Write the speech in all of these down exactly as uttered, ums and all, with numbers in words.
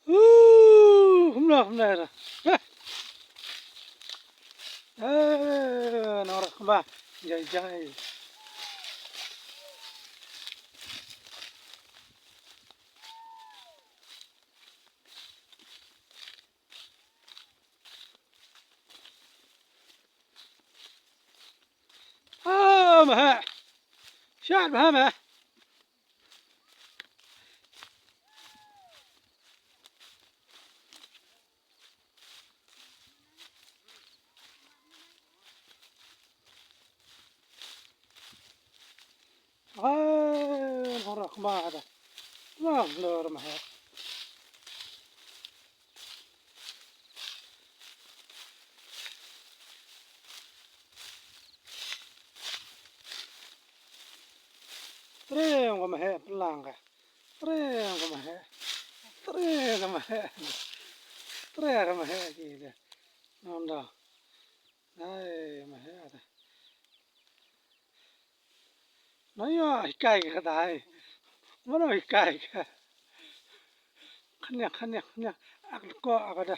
Uh, kumno, kumno ra. Eh, eh, nora kumba. Jai, jai. Ah, maha. Shat maha, maha. Ai, hora kma da. Wah, lor maha. Treng ka mahe, plang ka. Treng ka mahe. Treng ka mahe. Treng ka mahe ki de. Nonda. Ai, mahe ada. Na ïa hikai ka dai. Mano hikai ka. Khanya, khanya, khanya. Ak ko ak ada.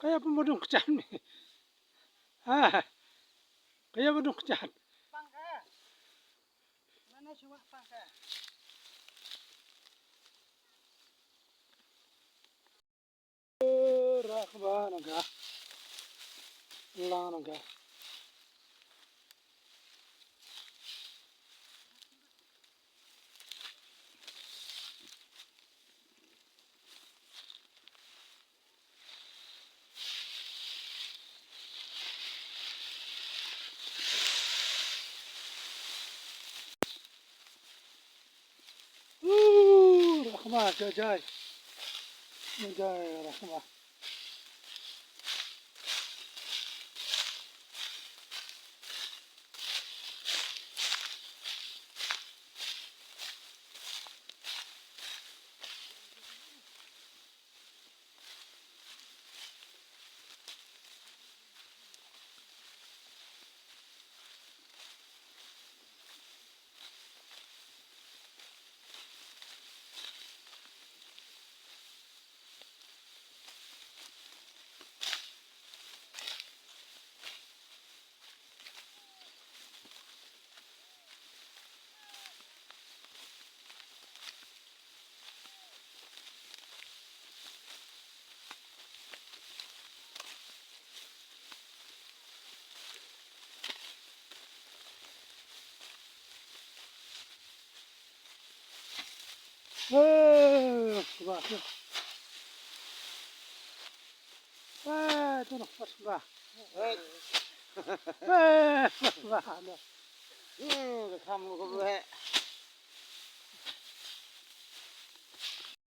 Kaya pun bodong kecam ni. Ha. Kaya bodong kecam. Pangka. Mana cuma pangka? Rak ba naga. Lang naga. Uh, rahma, jai, jai. Jai, jai, rahma. Eh, bah, eh, tu noh, bah. Eh, bah, bah. Hmm, ka kham ko, bah.